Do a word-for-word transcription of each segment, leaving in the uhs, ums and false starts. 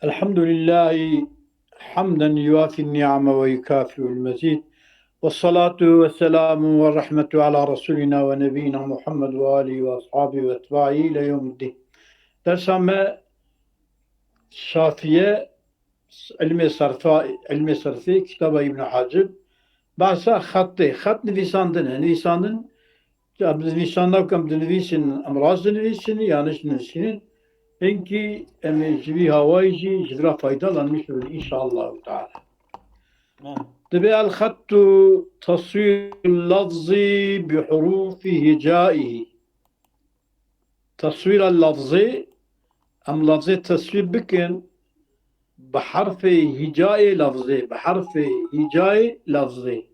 الحمد لله حمدا يوافي النعم ويكافئ المزيد. والصلاة والسلام والرحمة على رسولنا ونبينا محمد وآله وأصحابه وأتباعه إلى يوم الدين. Dersa me Şafiye, ilmê serfa, ilmê serfê, kitaba Îbn Hacib, behsa xetê, xet nivîsandin e. Nivîsandin, em nivîsan nakin, em dinivîsin, em rast dinivîsin, yanlış dinivîsînin. Hinkî em ê ji vî hawayî jî ji vî re faydalanmiş bibin, înşallahu teala. Amin. Dibe el-xettu taswîr lafzî bi hurûfî hicayî. Taswîra lafzê, em lafzê taswîr bikin bi herfê hicayê lafzê, bi herfê hicayê lafzê.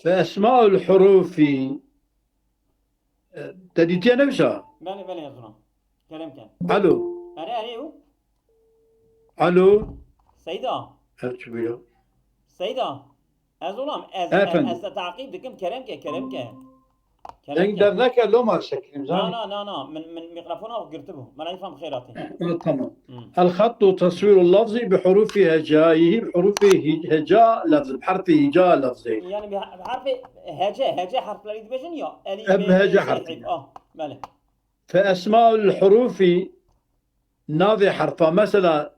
Fe esmaul hurûfî, e, te dîtiye ne wisa? Belê, belê, ez ona. Kerem ke. Alo. Erê, erê, û? Alo. Seyda. Ev çi bû ya? Seyda. Ez olam, ez, ez, Efendim. ez te taqîb dikim, kerem ke, kerem ke. Kerem Deng ke. derneke loma sekinim Na, zan. na, na, na. Min, min mikrofona xwe girtibû. Min nefam xêr hatî. Ha, tamam. Hmm. El-xettu taswîrul lafzî bi hurûfî hecayî, bi hurûfî hi-, heca lafzî, bi herfê hica lafzê. Yani bi, bi herfê hece, hece harfleri dibêjin ya. Elî, Em be, hece be, harfî. Ah, belê. Fe esmaul hurûfî, navê herfa, mesela,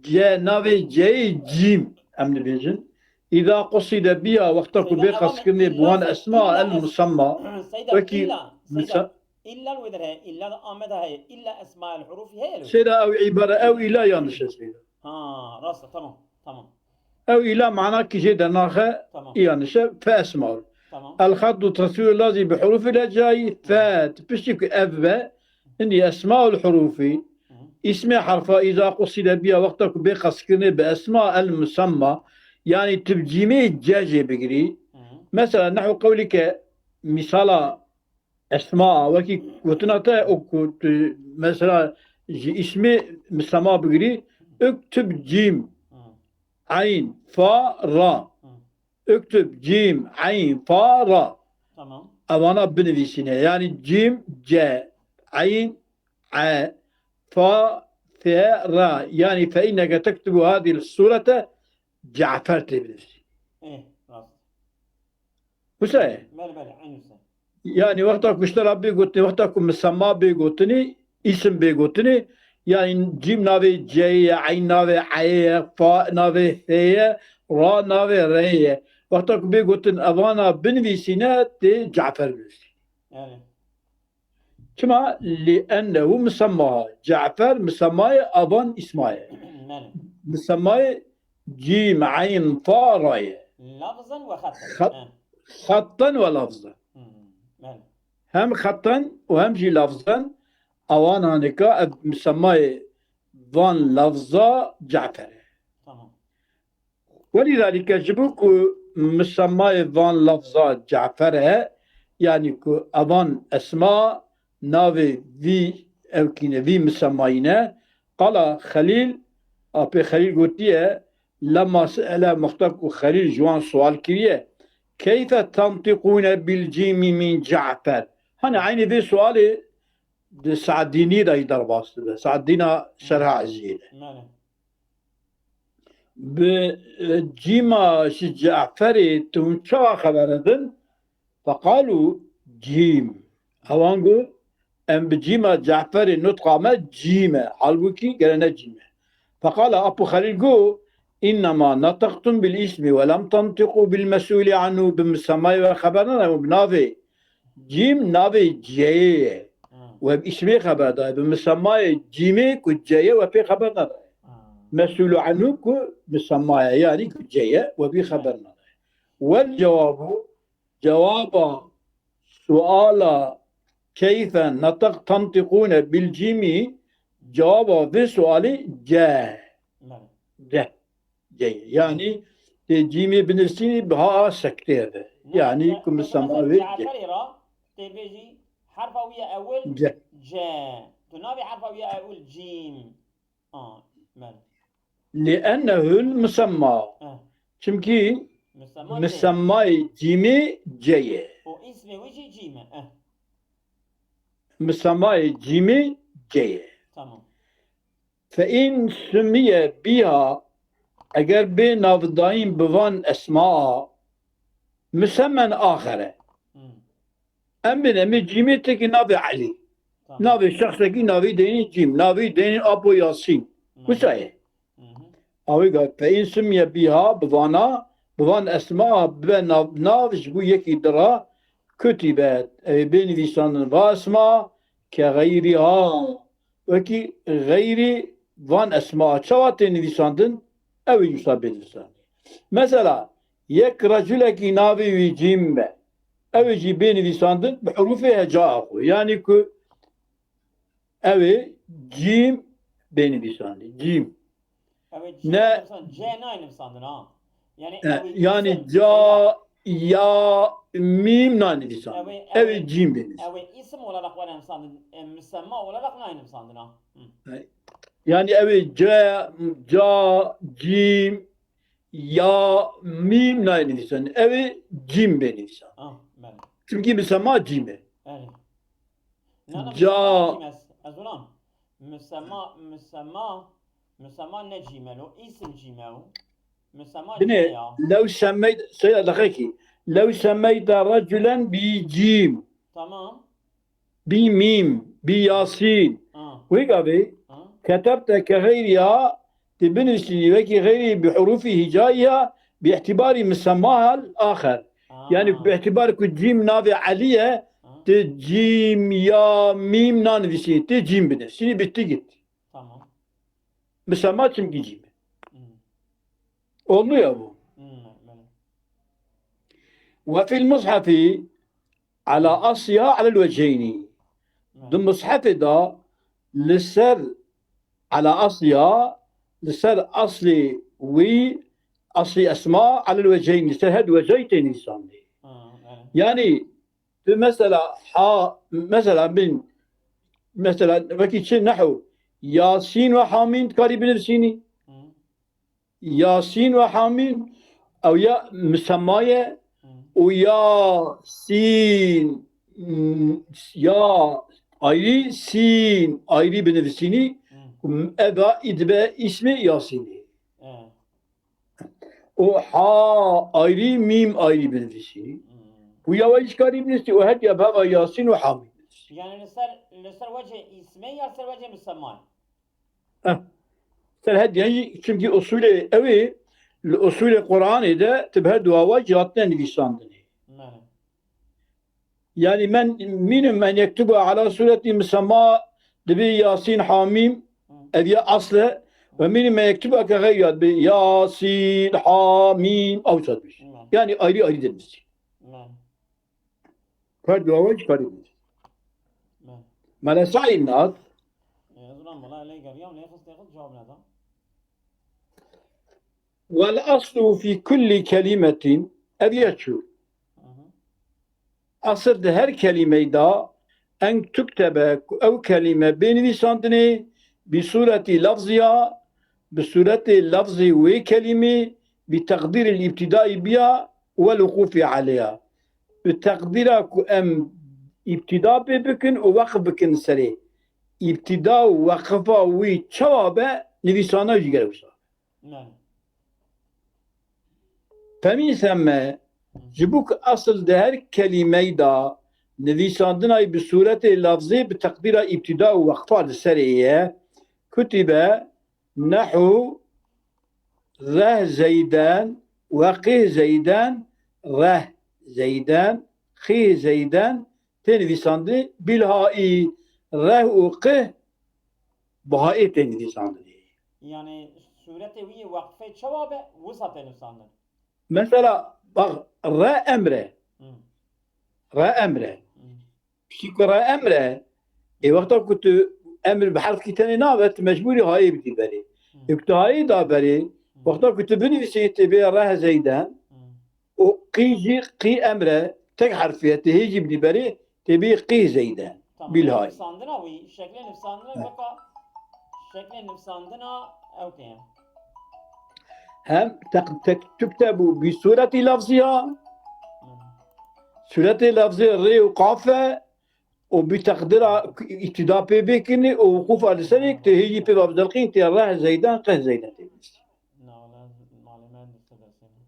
ce, navê ceyê cîm, em dibêjin. Îza qusîde biya, wexta ku Seyda, bê ewa qeskirinê bi wan illa esma el musemma, Seyda, wekî illa, Seyda, misa- illa li wê der heye, illa li Amed heye, illa esma el hurûfî heye li wê. Seyda, ew îbare, ew îla yanlış e, Seyda. Ha, rast e, tamam, tamam. Ew îla mana kî jê dernaxe, Tamam. î yanlış e, fe esmaul. Tamam. El-xettu taswîrul lafzî bi hurûfî hecayî, fe, tu piştî ku ev be, hindî esmaul hurûfî, Hı hı. îsmê herfa îza qusîde biya wexta ku bê qeskirinê bi esma el musemma, yanî tu bi cîmê ce jê bigirî. Hı hı. Mesela, nehu qewlike, mîsala esma, wekî gotina te, o ku tu mesela ji îsmê misemma bigirî, uktub cîm, Hı. eyn, fa, ra. Hı. Uktub cîm, eyn, fa, ra. Tamam. Evana binivîsîne. Yani cîm, ce, eyn, e, fa, fe, ra. Yani fe inneke tektubu hadîl surete Cafer tê binivîsî. Eh, rast. Wisa ye? Belê, belê, eynî wisa. Yani wexta ku ji te re bê gotinê, wexta ku misemma bê gotinê, îsim bê gotinê, yani cîm navê ceyê ye, eyn navê eyê ye, fa navê fê ye, ra navê reyê ye. Wexta ku bê gotin evana binivîsîne, tê Cafer binivîsî. Yani. Çima? Li ennehu misemma. Cafer misemmayê avan îsma ye. Belê. Misemmayê cîm, eyn, fa, ra ye. Lafzan ve xettan. Xet-, Ha. xettan ve lafzan. Hmm, belê. Hem xettan û hem jî lafzan awan hanika ev misemmayê van lafza Cafer e. Tamam. Welîdalîke, ji bo ku misemayê van lafza Cafer e, yanî ku evan esma navê vî ewkîne, vî misemayî ne, qala Xelîl, apê Xelîl gotiye, lema se'ele, wexta ku Xelîl ji wan sual kiriye, keyfe tentîqûne bil cîmî min Cafer? Hani eynî vê sualê di Se'dînî de jî derbas dibe. Se'dîna Şerha Ezîyê de. Belê. Bi, e, cîma ji Caferê tu hûn çawa xeber didin? Feqalû cîm. Ewan got, em bi cîma Caferê nutqa me cîm e. Halbûkî gere ne cîm e. Feqala Apo Xelîl got, înnema neteqtum bil îsmî we lem tentiqû bil mesûlî anhu, bi misemayê we xeber nane û bi navê Cîm navê ceyê ye. Ha. We bi îsmê xeber daye. Bi misemayê cîmê ku ceye we pê xeber nedaye. Ha. Mesûlu anhu ku misema ye, yanî ku ceye we bî xeber nedaye. Wel cewabu, cewaba suala keyfe neteq tentîqûne bil cîmî, cewaba vê sualê ce. Belê. Ce. Ceyê. Yanî tê cîmê binivîsînî bi ha a sektê ve. Ne, yanî ne, ku mesela misemma mesela vê ce. Caferê ra tê bêjî herfa wî ya ewil ce. Ce. Tu navê herfa wî ya ewil cîm. A, belê. Li ennehul misemma. Eh. Çimkî misemma ce. Misemmayê cîmê ce ye. Û îsmê wî jî cîm e. Eh. Misemmayê cîmê ce ye. Tamam. Fe in sumiye biha, eger bê navdayîn bi van esmaa, musemmen axere. Hmm. Em bin emê cîmê têkî navê Elî. Tamam. Navê şexsekî navî deynî cîm, navî deynî Apo Yasîn. Hmm. Wisa ye. Hı hı. Awê ga fe in sumiye biha bi vana, bi van esma bibe nav, nav ji bo yekî dira kutîbe, ew ê bê nivîsandin va esma ke xeyrîha. Wekî xeyrî van esma çawa tê nivîsandin, ew ê wisa bê nivîsandin. Mesela, yek reculekî navê wî cîm be, ew ê jî bê nivîsandin bi hurûfê heca xwe. Yanî ku ew ê cîm bê nivîsandin. Cîm. Ew ê cîm Ne- nivîsandin. C nayê nivîsandin ha. Yani E, ew ê yani isim, ca, ya, mîm nayê nivîsandin. Ew ê, Ew ew ê ê, cîm bê nivîsandin. Ew ê isim olarak were nivîsandin. E, misemma olarak nayê nivîsandin ha. Hı. E, yani ew ê ce, ca, cîm, ya, mîm nayê nivîsandin. Ew ê cîm bê nivîsandin. Ah, belê. Çimkî misemma cîm e. Belê. Na, na, Ca- misemma cîm ez, ez ulam. Misemma, misemma, misemma ne cîm e lo, îsim cîm e o. Misemma cîm e Binê, ya. Lew semmeyt, seyda dexekî. Lew semmeyte reculen bi cîm. Tamam. Bi mîm, bi Yasîn. Ha. Wê gavê, Ha. Ketebte ke xeyriha, tu binivîsînî wekî xeyrî bi hurûfî hîcayî ya, bi îtîbarî misemma hal axer. Ha. Yani bi îtîbar ku cîm navê Elî ye, Ha. tu cîm, ya, mîm nanivîsînî, tu cîm binivîsînî, bitti gitti. Tamam. Misemma çimkî cîm e. Hmm. Oldu ya bu. Hmm, belê. Ve fil mushafi ala asliha alel weceyni. Belê. Di mushafê de li ser ala asliha, li ser aslê wî, aslê esma alel weceyni, li ser her du wecey tê nivîsandî. Ha, belê. Yani tu mesela ha, mesela bin, mesela wekî çi nehu, Yasîn ve Hamîn dikarî binivîsînî. Hı. Yasîn ve Hamîn, ew ya misemma ye Hı. û ya sîn, m, ya ayrî, sîn ayrî binivîsînî, Hı. û eva î dibe îsmê Yasînê. Hı. û ha ayrî, mîm ayrî binivîsî. Hmm. Û ya wê jî karî binivîsî û her ya bava Yasîn û Hamî binivîsî. Yani li ser, li ser wecê îsmê ya li ser wecê misemman? Eh. Ser her ya jî, çimkî usulê ew ê, li usulê Qur'anê de tu bi her du ava jî hatine nivîsandinê. Belê. Yani men mînim en yektuba ala sureti misemma dibi Yasin Hamim, Hı. ev ya asle, ve mînim en yektuba ke xeyr ya dibi Yasin Hamim, ew çad biş. Hı. Yani ayrı ayrı denmesi. Hı. Her dua var çıkarıyor. Hı. Mala Said Nat. E, ulan bana öyle geliyor, ne kız, ne kız cevap ne adam? Vel aslu fi kulli kelimetin, ev ya çû. Hı hı. Asir di her kelîmeyê de en tuktebe, ku ew kelîme bê nivîsandinê, bi sûretî lafziya, bi sûretê lafzê wê kelîmê, bi teqdîril îbtidayî biya, wel wukûfî aleyha. Bi teqdîra ku em îbtida pê bikin û weqf bikin serê. Îbtida û weqifa wî çawa be, nivîsana jî gerek wisa. Belê. Femîn seme, ji bo ku esil di her kelîmeyî de nivîsandinayî bi sûretê lafzê bi teqdîra îbtida û weqfa li serê ye, kutîbe nehu reh zeyden, weqih zeyden, reh zeyden, xih zeyden, tê nivîsandin, bîlhaî reh û qih bihayê tê nivîsandinê. Yani sûretê wî yê weqfê çawa be, wisa tê nivîsandin. Mesela, bak, re emre. Hı. Re emre. Hı. Piştî ku re emre, ê wexta ku tu emir bi herfkî tenê nabe, tu mecbûrî hayê bidî berê. Hı. Ê ku tu hayê da berê, Hı. wexta ku tu binivîsî, tê bê reh zeyden, Hı. û qî jî, qî emre, tek herfê ye, tê hê jî bidî berê, tê bê qî zeyde. Tamam. Bîlhay. Nivîsandina wî, şeklê nivîsandina, Evet. weka şeklê nivîsandina ew tê. Hem tek, tek, tuktebu bi sûretî lafziya, Hı. sûretê lafzê rê û qaf e, û bi teqdîra îtida pê bê kirinî û wiqûfa li serê, tu hêjî pê ve bidelqîn, tê reh Zeydan, qeh Zeydan tê bîst. Na, wala malê me dest dersê me.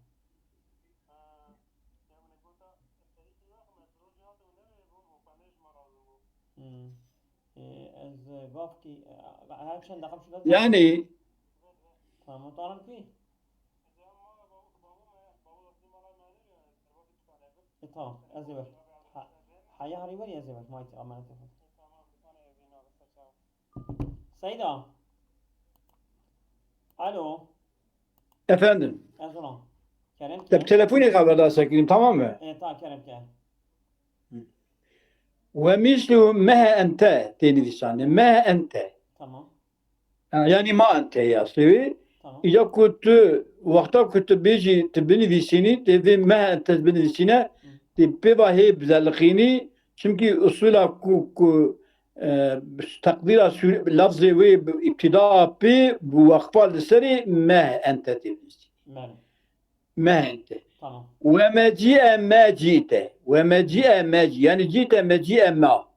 Hmm. Ee, ez, e, gavkî, e, her çend deqe şûna. Yani. Tamam, tamam ki. E, tamam, ez ê ver. Ha, haya harî ver, ez ê ver. Mayte, amanete. Seyda. Alo. Efendim. Ez olam. Kerem Te bi ke. Telefonê xeberdar sekirim, tamam mı? E, ta kerem ke. Ve mislu mehe ente tê nivîsane. Mehe ente. Tamam. Ha, yani ma ente ya aslê wê. Tamam. Îca ku tu, wexta ku tu bêjî, tu binivîsînî, tê vê mehe ente binivîsîne, Hı. tê pê va hê bizeliqînî, çimkî usula ku, ku, e, teqdîra Sûrî, lafzê wê bi îbtida pê, bi weqfa li serê meh ente tê binivîsînî. Belê. Meh ente. Tamam. Ve mecîe me cîte. Ve mecîe me cî. Yani cîte mecîe ma.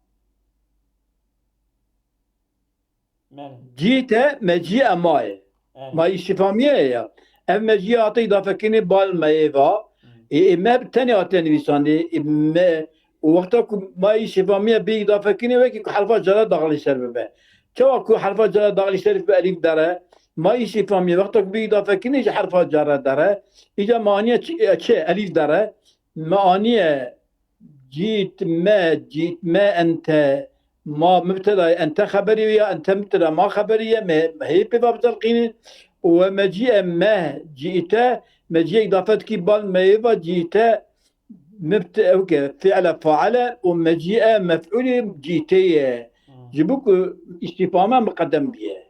Belê. Cîte mecîe ma ye. Evet. Ma îstîfamiye ye ya. Ev mecîe hate îdafekirinê bal me yê va. Hı. Ê, ê me tenê hate nivîsandê. Ê me, û wexta ku ma îstîfamiye bê îdafekirinê wekî ku herfa cara daxilî ser bibe. Çawa ku herfa cara daxilî ser bibe elîf dere. Ma îstîfamiye wexta ku bê îdafekirinê ji herfa cara dere. Îca maniye çi, e, çi elîf dere. Me aniye Cît me, cît me ente. Ma mubtedayê, ente xeberî ya, ente mubteda ma xeberî ye, me, me hê pê va bidelqînin. Û we mecîe me, cîte, mecîe îdafet kî bal me yê va cîte, mubte-, ew ke fiile faile û mecîe mef'ulê cîtê ye. Hmm. Ji bo ku îstîfame miqedem biye.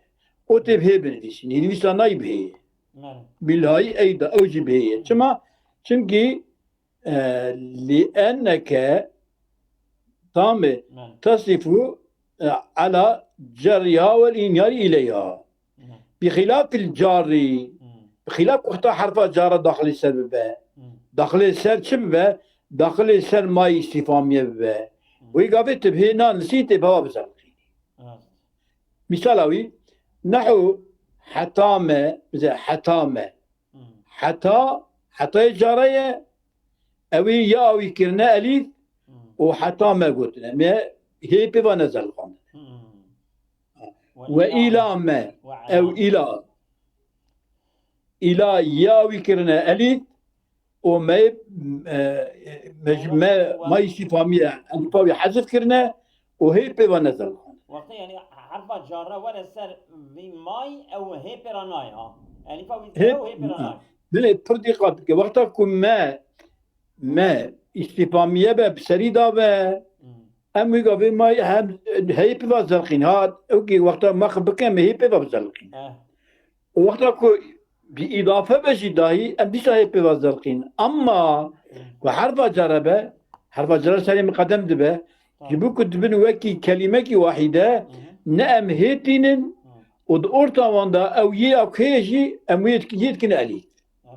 O tê bi hê binivîsîn. Nivîsa nayî bi hê ye. Belê. Bilhayî eyda, ew jî bi hê ye. Çima? Çimkî E, li enneke tamê Belê. Tesifu, e, ala cerriha vel inyari ileyha. Belê. Bi xilafil carri, Hmm. bi xilaf wexta herfa cara daxilî ser bibe. Hmm. Daxilê ser çi bibe? Daxilê ser mayî îstîfamiye bibe. Hmm. Wê gavê tu bihê nan lisî tê bava bize. Rast. Misala wî, nehu heta me, bize heta me. Hmm. Heta, hetayê cara ye, ew ê ya wî kirine elîf Hmm. û heta me gotine. Me hê pê va nezerxandine. Hmm. Ve îla me, ew îla. Îla ya wî kirine elîf û me, e, me, me, ma îstîfamiye, elîfa wî hezif kirine û hê pê va nezerxandine. Wextê, yani, herfa cara were ser vî may, ew hê pê ra nayê, ha. Elîfa wî Hê, ew hê pê ra ha. nayê. Belê, pir dîqat bike. Wexta ku me, me îstîfamiye be, bi serî da be, Hmm. em wî gavê may hem hê pê va zelqîn. Ha, ew kî wexta me xwe bike, me hê pê va bizelqîn. Eh. Û wexta ku bi îdafe be jî dahî, em dîsa hê pê va zelqîn. Emma ku herfa care be, herfa care serê miqedem dibe, Tamam. ji bo ku dibin wekî kelîmekî wahîde, Hı hı. ne em hê tînin Hı. û di orta wan de ew yê a ku heye jî em wê dik-, yê dikine elîf.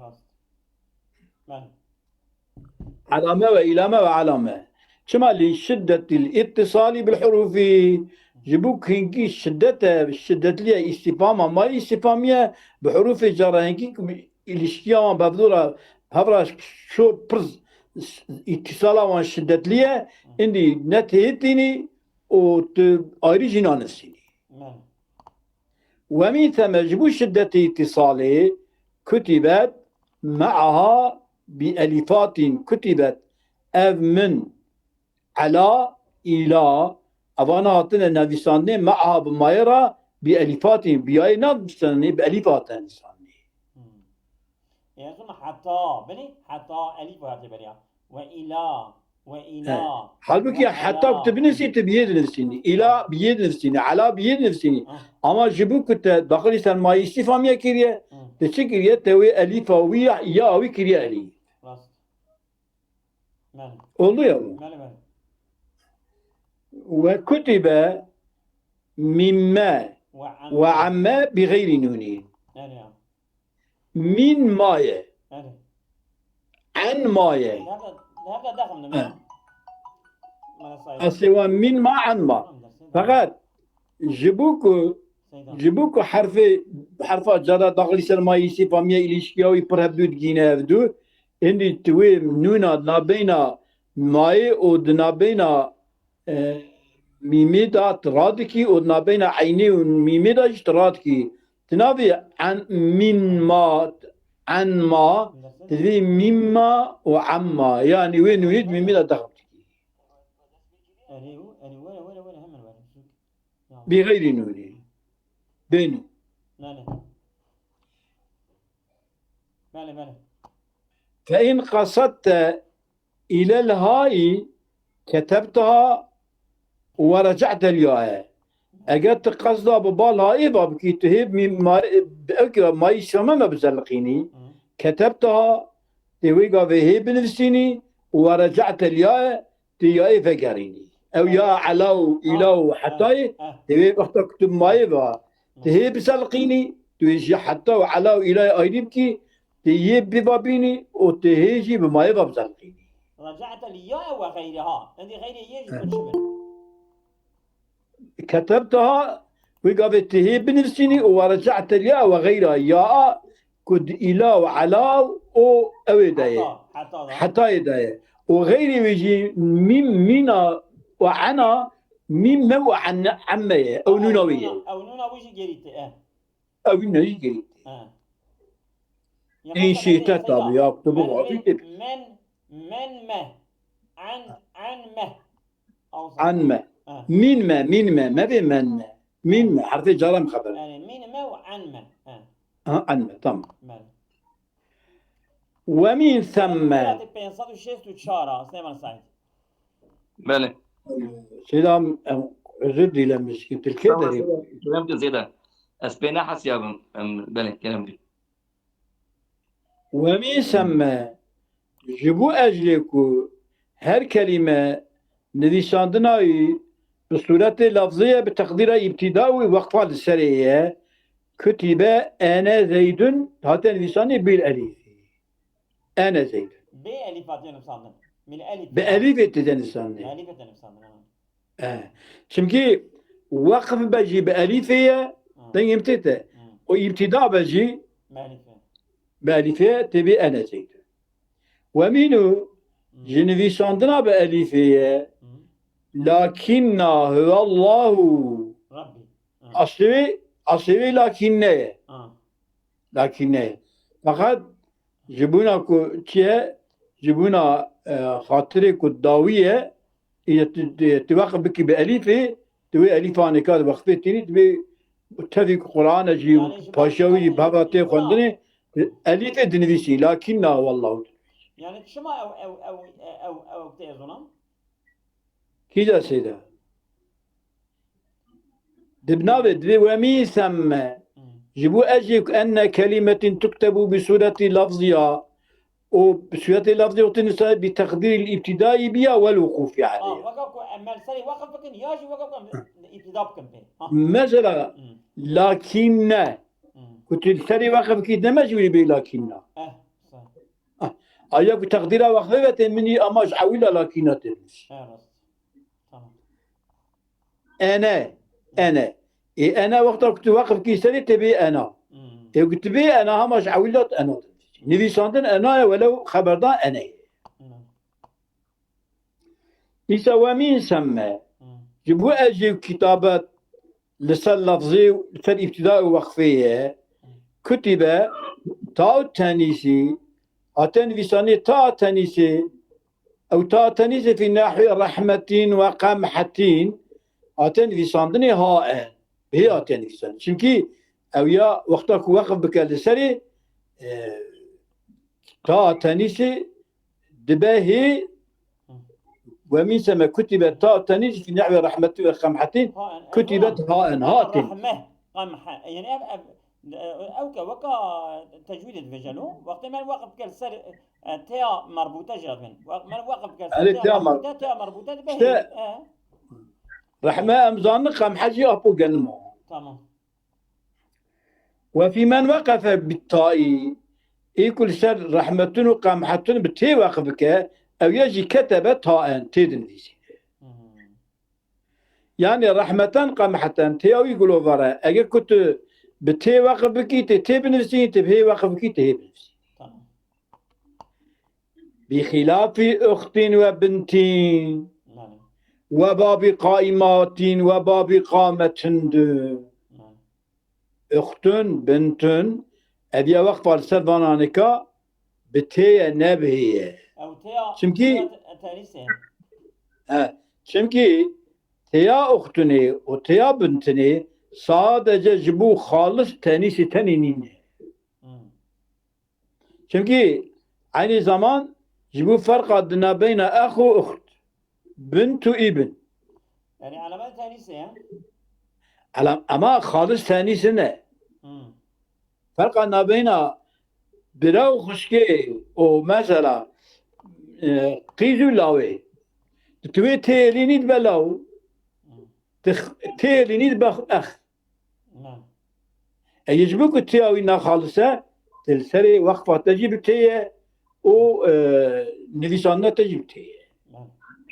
Rast. Belê. Elame ve îlame ve elame. Çima? Li şiddetil îttisalî bil hurufî. Ji bo ku hingî şiddete, şiddetliye îstîfama ma îstîfamiye bi hurufê cara hingî ku îlişkiya wan bevdora hevra şo pir îtîsala wan şiddetliye, îndî ne têtînî û tu ayrî jî nanivsînî. Belê. Ve min theme, ji bo şiddetê îtîsalê, kutibet me'aha bi elîfatîn, kutibet, ev min, ela, îla, evana hatine nivîsandinê, me'aha bi mayê re, bi elîfatîn, bi yayê nivîsandinê, bi elîf hatine nivîsandinê. Hmm. Ê, ez heta, belê, heta elîf hate beriya. Ve îla, ve îla, He. Halbuki ve heta ela. Ku tu binivîsî, tu bi yê dinivîsînî. Îla bi yê dinivîsînî, ela bi yê dinivîsînî. Ha. Ama ji bo ku te daxilî ser mayî îstîfamiye kiriye, Hı. te çi kiriye? Te wê elîfa wî ya, ya wî kiriye elîf. Rast. Belê. Oldu ya bu. Belê, belê. Ve kutibe mimme Ve ve amme. Amme bi gayri nûnî. Belê ya. Min maye. Belê. En maye. Nerede, nerede dexil Ha. mi? Eslê wan mîn ma en ma. Feqet ji bo ku, ji bo ku herfê, herfa cara daxilî ser ma îsî famiya îlîşkiya wî pir hevdû digîne hevdû. Hindî tu wê nûna nabeyna mayê û di nabeyna, e, mîmê de tu radikî û di nabeyna eynê û mîmê de jî tu radikî. Tu navê en, mîn ma, en ma, tu divê mîn ma û en ma. Yanî wê nûnî di mîmê de dexil dikî. Erê û, erê, were, were, were, hemen were. Bî xeyrî nûnî. Bê nûn. Belê. Belê, belê. Fe in qasadte îlel haî ketebteha we reca'te lyae. Eger tu qesda bi bal haî va bikî, tu hê mî-, ma-, bi ew ke mayî şeme me bizeliqînî, Hı. ketebteha, tê wê gavê hê binivîsînî, we reca'te lyae, tê yayê vegerînî. Ew ya ela û îla û hetayê, tê wê wexta ku tu mayê va, tu hê biselqînî, tu ê ji heta û ela û îlayê ayrî bikî, tê yê bivabînî û tê hê jî bi mayê va biselqînî. Reca'te li ya ew ve xeyrê ha. Endî xeyrê yê jî He. Ku çi bin? Ketebteha, wê gavê tê hê binivîsînî û we reca'te li ya ew ve xeyra ya a ku di îla û ela û ew ê de ye. Heta, heta da. Hetayê de ye. Û xeyrê wê jî mîm, mîna û ena, mîm me û en-, emme ye. Ew nûna wê ye. Ew nûna wî jî gerî tê, e. Ew nûna jî gerî tê. E. Ya Ên mesela şîte mesela, tabi ya, tu bu men, abi de. Men, men me. En, en me. Awsa. En me. Ha. Mîn me, mîn me. Mevê men me. Mîn me. Herfê cara em xeber. Yani mîn me û en me. Ha. Ha, en me, tamam. Belê. Ve mîn semme. Pênc sed û şêst û çar a, Süleyman Said. Belê. Selam, em, özür dilerim, miskin. Türkiye Tamam, de. Kerem ki Zeyda. Ez pê nehesiyabim. Em, belê, kerem ki. Ve mîn semme, ji bo eclê ku her kelîme nivîsandina wî bi sûretê lafzê ye, bi teqdîra îbtîda wî weqfa li serê ye, kutibe ene zeydun, hate nivîsandin bil elîfî. Ene zeydun. Bê elîf hatiye nivîsandin. Bil elîf. Bi elîfê tê de nivîsandin. Bi elîfê tê nivîsandin, ha. E, çimkî weqf be jî bi elîfê ye, Ha. dengê min tê te. Hı. Û îbtîda be jî Bi elîfê. bi elîfê ye, tê bê ene zeydun. Ve mînû Hı. ji nivîsandina bi elîfê ye. Hı. Lakinna huwallahu. Rabbi. Hı. Aslê wê, aslê wê lakinne ye. Ha. Lakinne ye. Feqet ji bona ku çi ye? Ji bona, e, xatirê ku dawî ye, î tu, tu, tu weqf bikî bi elîfê, tu wê elîfa nêka di weqfê tînî, tu wê tevî ku Qur'an e jî, Yani ji paşiya wî jî bava tê xwendinê, elîfê dinivîsî, lakinna huwallahu. Yani çima ew, ew, ew, ew, ew tê zonan? Kî de seyda? Di binavê divê ve mîn semme. Hmm. Ji bo ecê ku enne kelimetin tuktebu bi sureti lafziya û bi sureti lafziya wextê nisa bi teqdîril îbtidayî biya wel wukûfî Ah, aleyha. Weke ku em li serê weqf bikin ya jî weke ku em îbtida bikin pê. Ha. Mesela, Hmm. lakinne. Hmm. Ku tu li serê weqf bikî deme jî wî bê lakinna. Eh, sa. Ah, aya ku teqdîra weqfê ve tê min î ama ji ewîla lakinna tê min. Eh, rast. Tamam. Ene, ene. Ê ene wexta ku tu weqf kî serê tê bê ena. Hmm. Ê ku tu bê ena hema ji ewil de ena. Nivîsandin ena ye welew xeberdan ene ye. Hmm. Îsa ve mîn semme. Hmm. Ji bo ez jê kitabet li ser lafzê, li ser îbtida û weqfê ye. Hmm. Kutibe ta û tenîsî, hate nivîsanê ta tenîsê, Ew ta tenîsê fî nehwî rehmetîn we qemhetîn hate nivîsandinê ha e. Bi hê hate nivîsandin. Çimkî ew ya wexta ku weqf bike li serê, e, ta tenîsê dibe hê we mîn seme kutîbe ta tenîsê fî nehwî rehmetîn we qemhetîn Ha en. kutîbe ha en. Hatin. Rehme, qemhe. Yani ev, ev, ew ke weka tecwîdê dibêje lo. Wextê me weqf bike li ser E, teya merbûte jî adibin. Wa-, me weqf kir. Erê, teya teya mer-, merbûte, teya merbûte dibe. İşte, hê, e. Rehme em zanin qemhe jî apo genim o. Tamam. Ve fî men weqefe bit taî. Ê ku li ser rehmetun û qemhetun bi tê weqf bike, ew ya jî ketebe taen, tê dinivîsîne. Hı hı. Yani rehmeten qemheten, têya wî gulovar e. Eger ku tu bi tê weqf bikî, tê tê binivîsî, tê bi hê weqf bikî, tê hê binivîsî. Tamam. Bi xîlafî uxtîn we bintîn, Belê. We babî qaimatîn, we babî qametindin. Belê. Uxtun, bintun, ev ya weqfa li ser vana nika bi tê ye, ne bi hê ye. Ew têya, Çimkî têya te-, tenîsê. He, çimkî têya uxtunê û têya bintinê sadece ji bo xalis tenîsê tenê nîne. Hmm. Çimkî eynî zaman ji bo ferqa di navbeyna ex û uxt, bint û îbn. Yani alamet tenîsê ye? Elam-, ama xalis tenîsê ne. Hmm. Ferqa navbeyna bira û xwişkê û mesela, e, qîz û lawê. Tu wê têlî nî dibe law, Hmm. tu x-, têlî nî dibe ex. Na. E, ji bo ku têya wî naxalis e, tu li serê weqfa te jî bi tê ye û, e, nivîsandina te jî bi tê ye. Na.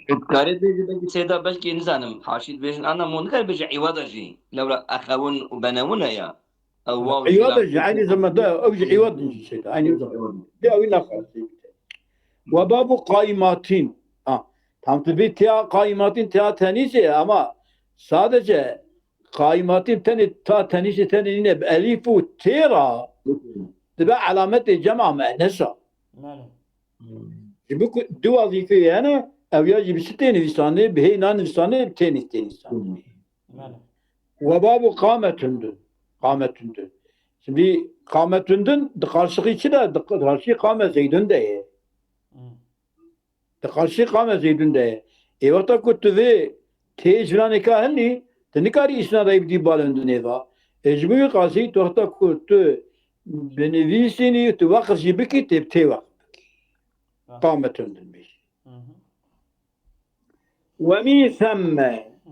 Tu dikarî bêjî belkî seyda belkî nizanim, haşî dibêjin, ana mo nikare bêje îwada jî. Lewra exewin û benewin e ya. Ew waw Îwada jî, jî eynî zamanda ew jî îwad in jî seyda, eynî zaman. Têya wî naxalis e. We babu qaimatîn. Ha, tam tu bê têya qaimatîn, têya tenîsê, ama sadece qaimatîn tenê ta tenîsê tenê nîne, bi elîf û tê ra dibe alametê cema muennesa. Belê. Ji bo ku du wezîfeyê hene, ew ya jî bi çi tê nivîsandinê, bi hê nanivîsandinê, bi tê nî tê nivîsandinê. Belê. We babu qametundun. Qametundun. Şimdi qametundun di qarşixî çi de? Di qarşî qame zeydun de ye. Hmm. Di qarşî qame zeydun de ye. Ê wexta ku tu vê tê ji vîna nêka hilî, tu nikarî îsnadayî bidî balindunê va. Ê ji bo wî qasî tu wexta ku tu binivîsînî, tu weqf jî bikî, tê bi tê weqf bikî. Ah. Qametundun bêjî. Hı hı. Ve min semme. Hı.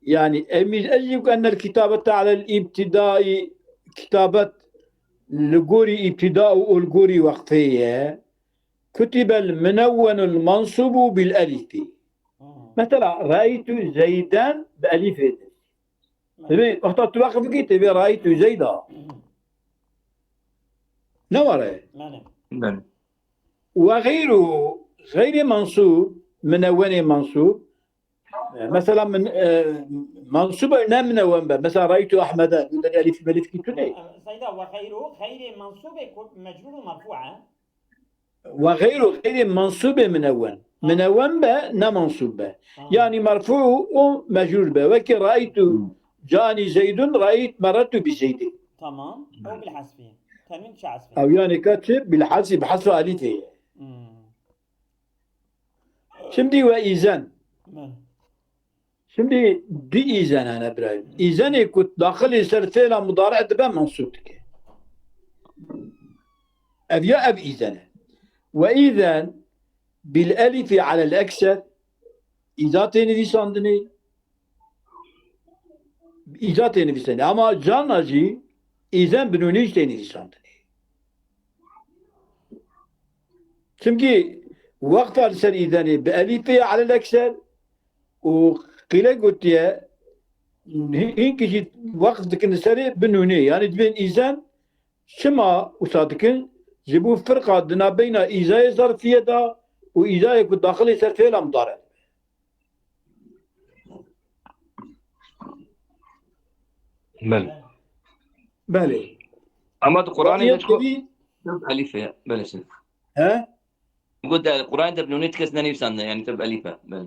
Yani, emî-, ecib ennel kitabete alel ibtidai, kitabet li gorî îbtida û li gorî weqfê ye. Kutibel minewwenul mansubu bil elifi. Hı. Mesela, ra'eytu Zeyden bi elifê de. Hı. Divê, wexta tu weqf bikî, divê ra'eytu Zeyda. Hı. Ne were? Belê. Belê. Ve geyru, geyrê mensûb, minewwenê mensûb. E, mesela min, e, mensûb e, ne minewwen be. Mesela raytu Ahmede, bu da elif melif ki tu ne? Seyda, ve geyru, geyrê mensûbê ku mecrûr û merfû e. Ve geyru, geyrê mensûbê minewwen. Ha. Minewwen be, ne mensûb be. Tamam. Yani merfû û mecrûr be. Wekî raytu Hı. cani Zeydun, rayt merretu bi Zeydin. Tamam. Ew bil hasfî. Tenwîn çi hasfî? Ew yani ka çi? Bil hasfî, bi hasfî alîfê ye. Hmm. Şimdi ve izen. Belê. Şimdi di izen hene birayim. İzenê ku daxilê ser fêla mudare dibe mensûb dike. Ev ya ev izen e. Ve izen bil elifi alel ekser. Îza tê nivîsandinê. Îza tê nivîsandinê. Ama carna jî îzen bi nûnê jî tê nivîsandinê. Çimkî weqfa li ser îzenê bi elîfê ye alel ekser û qîle gotiye, hî-, hînkî jî weqf dikin li serê bi nûnê. Yanî dibên îzen çima wisa dikin? Ji bo firqa di navbeyna îzayê zerfiyê de û îzayê ku daxilê ser fêla mudare dibe. Belê. Belê. Ama di Qur'anê de çiko elîf e. Belê, sir. He? Got de Qur'anê de bi nûnê ti kes nenivîsandine, yani te bi elîf e. Belê.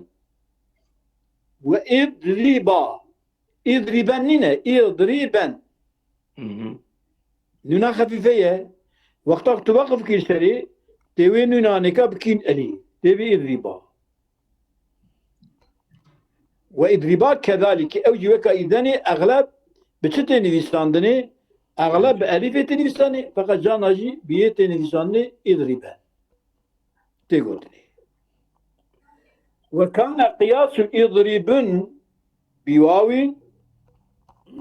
Ve idriba. Idriben nîne, idriben. Hı hı. Nûna xefîfe ye. Wexta ku tu weqf kir serê, tê wê nûna nêka bikîn elî. Tê bî idriba. Ve idriba kedalîk. Ew jî weka îdenê exleb bi çi tê nivîsandinê? Exleb bi elîfê tê nivîsandinê. Feqet cana jî bi yê tê nivîsandinê idriben. Tê gotinê. Ve kane qiyasu idribun bi wawî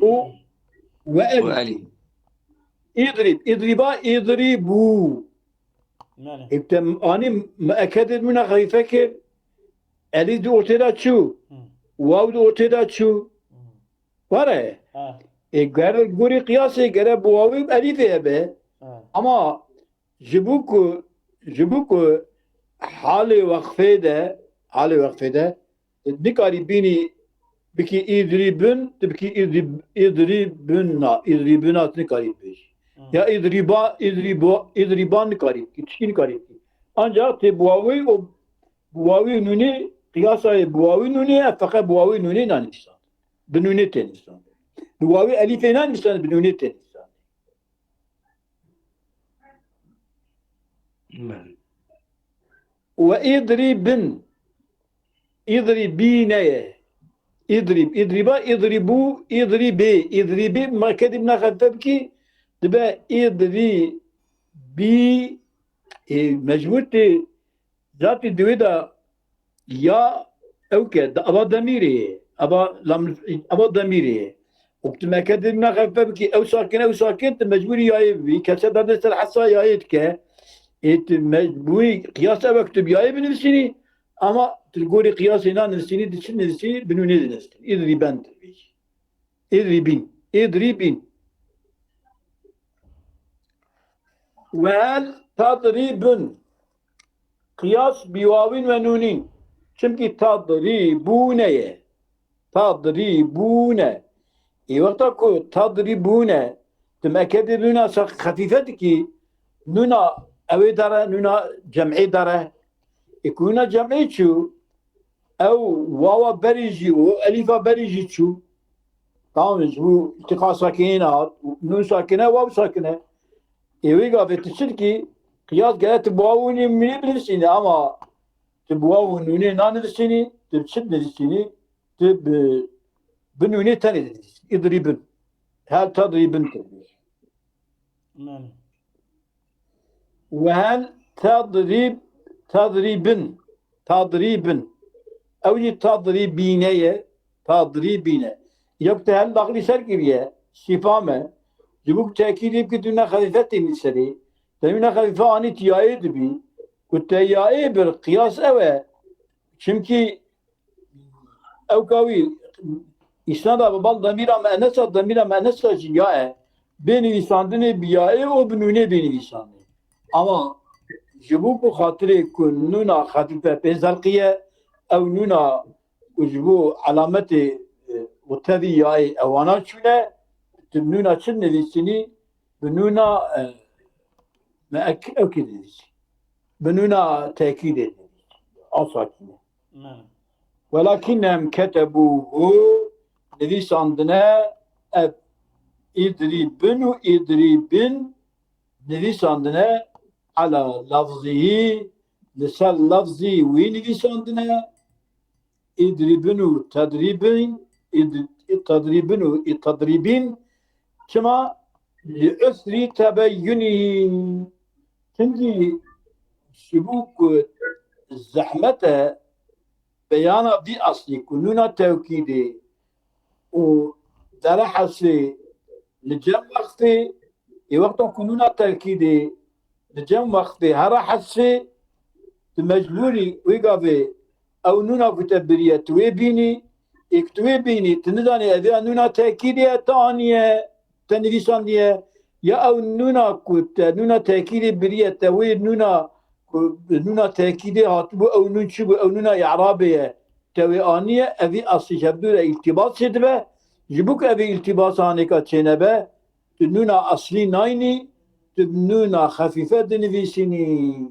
û ve elî. Ve elî. Îdrib, îdriba, îdribû. Belê. Ê te anî muekkedê mûna xefîfe kir, elî di ortê de çû. Hı. waw di ortê de çû. Were. Ha. Ê gere gorî qiyasê gere bi wawî û elîfê hebe. Ha. Ama ji bo ku, ji bo ku halê weqfê de, halê weqfê de, nikarî bînî bikî îdrîbin, tu bikî îdrîb-, îdrîbina, îdrîbina tu nikarî bibêjî. Hı. Ya îdrîba, îdrîbo-, îdrîban nikarî bikî, tiştî nikarî bikî. Ancak tê bi wawî û bi wawî û nûnê, qiyasayê bi wawî û nûnê, ev feqet bi wawî û nûnê nanivîsan. Bi nûnê tê nivîsan. Bi wawî elîfê nanivîsan, bi nûnê tê nivîsan. Belê. Ve îdrîbin. Îdrîbîne ye. Îdrîb. Îdrîba, îdrîbû, îdrîbê. Îdrîbî, mekedî bina xefife bikî, dibe îdrîbî, e, mecbûr tê, zatî di wê de ya ew ke, de, ava demîrê ye. Ava lam-, ava demîrê ye. Û tu mekedî bina xefife bikî, ew sakin, ew sakin, tu mecbûrî yayê bibî. Kese derdê ser hesa yayê dike. Ê tu mecbûrî qiyas ev e ku tu bi yayê binivîsînî, ama tu li gorî qiyasê nanivîsînî, di çi nivîsînî, bi nûnê dinivîsînî. Îdrîben tu dibêjî. Îdrîbîn. Îdrîbîn. Wel tadrîbin. Qiyas bi wawîn ve nûnîn. Çimkî tadrîbûne ye. Tadrîbûne. Ê wexta ku tadrîbûne, tu mekedê nûna sa-, xefîfe dikî, nûna ewê dare, nûna cem'ê dare. Ê ku nûna cem'ê çû, ew wawa berî jî û elîfa berî jî çû. Tamam, ji bo îltîqa sakinîn hat, nûn sakine, waw sakine. Ê wê gavê tu çi dikî? Qiyas gere tu bi waw û nûnê binivîsînî, ama tu bi waw û nûnê nanivîsînî, tu bi çi dinivîsînî? Tu bi, bi nûnê tenê dinivîsînî. Îdrîbin. Hel tadrîbin tu dibêjî. Belê. Wen tadrîb, tadrîbin, tadrîbin. Ew jî tadrîbîne ye, tadrîbîne. Ya ku te hel daxilî ser kiriye, îstîfam e. Ji bo ku tekîdê bikî tu nûna xefîfe tênî serê. Te nûna xefîfe anî tu yayê dibî. Ku te yayê bir, qiyas ew e. Çimkî ew ka wî îsnada bi bal demîra muennesa, demîra muennesa jî ya e. Bê nivîsandinê bi yayê û bi nûnê bê nivîsandinê. Ama ji bo ku xatirê ku nûna xefîfe pê zerqiye, ew nûna ku ji bo elametê, e, û tevî yayê ewana çûne, tu nûna çi nivîsînî? Bi nûna, e, me ek-, ew kî dinivîsî. Bi nûna tekîdê dinivîsî. A sakîne. Belê. Welakinnehum ketebûhu, nivîsandine ev îdrîbin û îdrîbin nivîsandine ala lafzîhî, li ser lafzî wî nivîsandine. Îdrîbin û tedrîbîn, îd-, tedrîbin û î tedrîbîn. Çima? Li usrî tebeyunî. Çimkî ji bo ku zehmet e beyana vî eslî ku nûna tewkîdê û dere hesê li cem wextê, ê wexta ku nûna tewkîdê li cem wextê here hesê, tu mecbûrî wê gavê ew nûna ku te biriye, tu wê bînî, ê ku tu wê bînî, tu nizanî ev ya nûna tekîdê ye, te aniye, te nivîsandiye, ya ew nûna ku te nûna tekîdê biriye, te wê nûna ku nûna tekîdê hatibû, ew nûn çi bû, ew nûna î'rabê ye, te wê aniye, evî eslî ji hevdû re îltîbas çêdibe, ji bo ku evî îltîbas anêka çênebe, tu nûna eslî nayînî, tu nûna xefîfe dinivîsînî.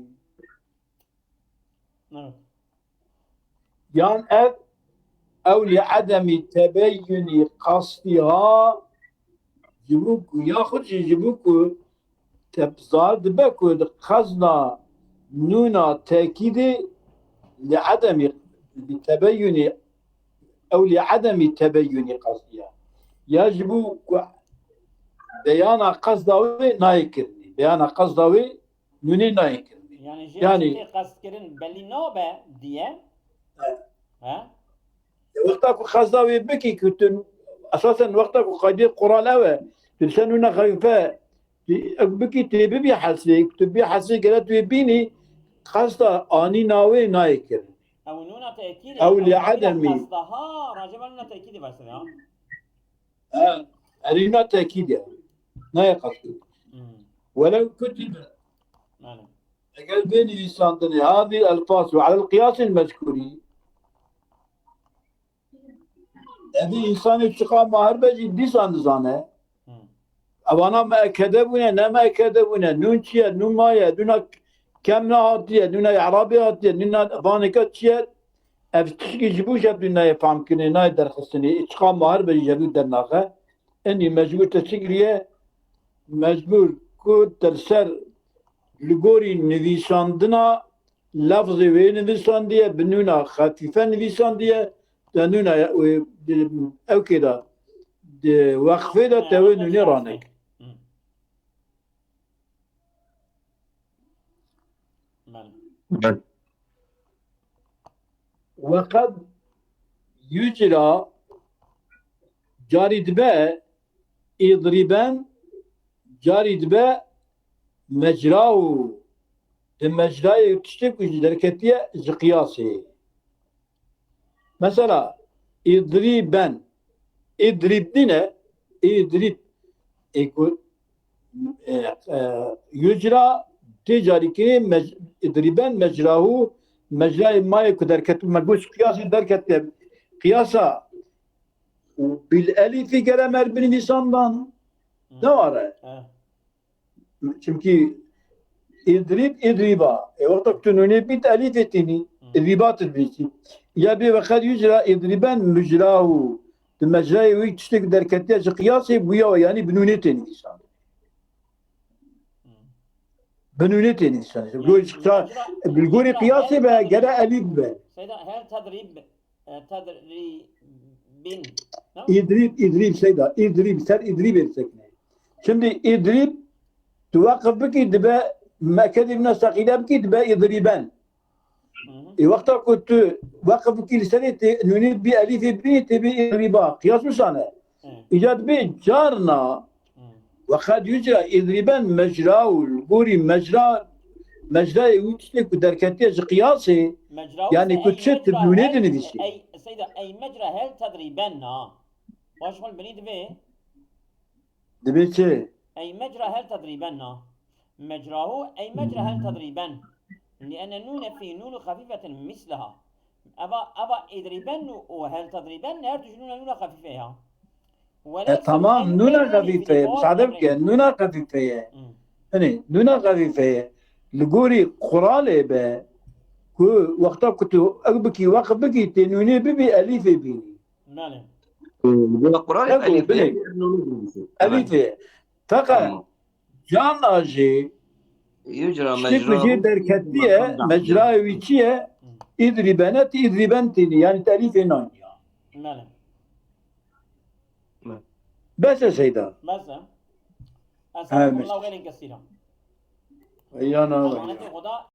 Evet. Yan ev, ew li edemî tebeyunî qasdîha, ji bo ku, yaxud jî ji bo ku te zahir dibe ku di qezna nûna tekîdê li edemî, li tebeyunî, ew li edemî tebeyunî qasdîha. Ya ji bo ku beyana qesda wê nayê kirinê. Beyana qesda wê nûnê nayê kirinê. Yani jê Yani tê qestkirin belî nabe diye. Evet. He? Wexta ku qesda wê bikî ku tu, esasen wexta ku qaydê Quran ew e, tu ser nûna xefîfe, tu ew bikî tê bibî hesê, tu bî hesê gere tu wê bînî, qesda anîna wê nayê kirin. Ew nûna tekîdê. Ew li edemî. Qasdaha, raceba nûna tekîdê versene ya. He, erî nûna tekîdê. Nayê qasdê. Hmm. Welew kutibe. Belê. Eger bê nivîsandinê hadî elfaz ve alel qiyasî mezkûrî. Evî însanê çiqa ma her be jî dîsan dizane. Hmm. Evana meekede bûne, ne meekede bûne. Nûn çi ye, nûn ma ye, nûna kem ne hatiye, nûna Erabê hatiye, nûna vanêka çi ye? Ev tişkî ji bo jevdû nayê famkirinê, nayê derxistinê. Çiqa ma her be jî jevdû dernaxe. Enî mecbûr te çi kiriye? Mecbûr ku te li ser li gorî nivîsandina lafzê wê nivîsandiye, bi nûna xefîfe nivîsandiye, te nûna ye-, wê, di, ew kê de, di wexfê de te wê nûnê ranek. Belê. Weqed yucra carî dibe îdrîben, carî dibe mecrahu, di mecrayê tiştê ku ji derketiye ji qiyasê. Mesela, îdrîben, îdrîb nîne, îdrîb, ê ku, e, e, yucra, tê carî kirê, mec-, îdrîben mecrahu, mecrayê mayê ku derket, me got qiyasê derketiye. Qiyasa û bil elîfî gere me binivîsandan. Ne ware. Eh. Çimkî îdrîb, îdrîba. E, wexta ku tu nûnê bît elîfê tînî. Îdrîba tu dibîtî. Ya bê weqed yucra îdrîben mucrahu. Di mecrayê wî tiştek derketiye ji qiyasê bûya we, yanî bi nûnê tê nivîsan. Bi nûnê tê nivîsan. Bi gorî qiyasê be, gere elîf be. Seyda, hel tedrîb, e, tedrîbin. Îdrîb, îdrîb Seyda, îdrîb, ser îdrîbê sekine. Şimdi îdrîb, tu weqf bikî dibe, mekedî bine seqîle bikî dibe îdrîben. E, wexta ku tu weqf bikî li serê tê, nûnê bî elîfê bî, tê bî îdrîba. Qiyas wisane. Îca dibê carna, weqed yucra îdrîben mecrahu, li gorî mecra, mecrayê wî tiştê ku derketiye ji qiyasê, yanî ku çi tu nûnê dinivîsî. Ey, Seyda, ey mecra hel tedrîben na. Baş xwe binî dibê. Dibê çi? Ey mecra hel tedrîben na. Mecrahu ey mecra hel tedrîben. Li'enne nûne fî nûnu xefîfetin misleha. Eva, eva îdrîben û hel tedrîben her du ji nûne nûna xefîfe ya. E, tamam, nûna xefîfe ye. Misade bike, nûna xefîfe ye. Hinî, nûna xefîfe ye. Li gorî quralê be ku wexta ku tu ew bikî, weqf bikî, tê nûnê bibî, elîfê bînî. Belê. Li gorî quralê Ev elîfê bile. ye, nûnê bibîsî. Elîfê. Feqet Tamam. carna jî Yucra tiştê ku jê mecrahu. derketiye, mecrayê wî çi ye? Îdrîbene ti îdrîben tînî, yanî te elîfê naniya. Belê. Bes e Seyda. Bes e. Ha, Estağfurullah bes. ve eleyke selam. Ya na. Emanetê Xuda,